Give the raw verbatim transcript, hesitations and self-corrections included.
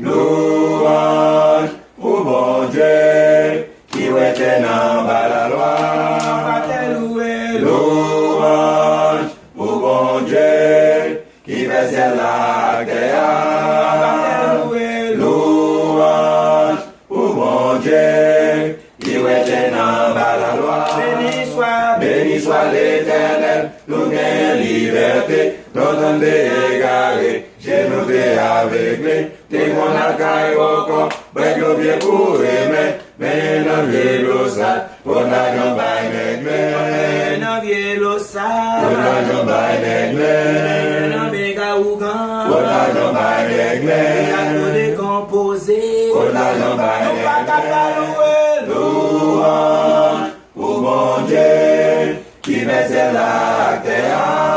Louanj pou Bondye ki rete nan ba lalwa. Louanj pou Bondye ki fè syèl la ak tè a. Louanj pou Bondye ki rete nan ba lalwa. Beni swa, beni swa Letènèl, nou genyen libète. Lontan n te egare, je nou te avegle. Te konn al kay bòkò, bwè dlo pye pou renmen. Men nan vye dlo sal, pot lajan bay nèg men. Men nan vye dlo sal, pot lajan bay nèg men. Men nan mega ougan, pot lajan bay nèg men. Ak dlo dekonpoze, pot lajan bay nèg men. Nou pa ka pa louwe louanj pou Bondye ki fè syèl la ak tè a.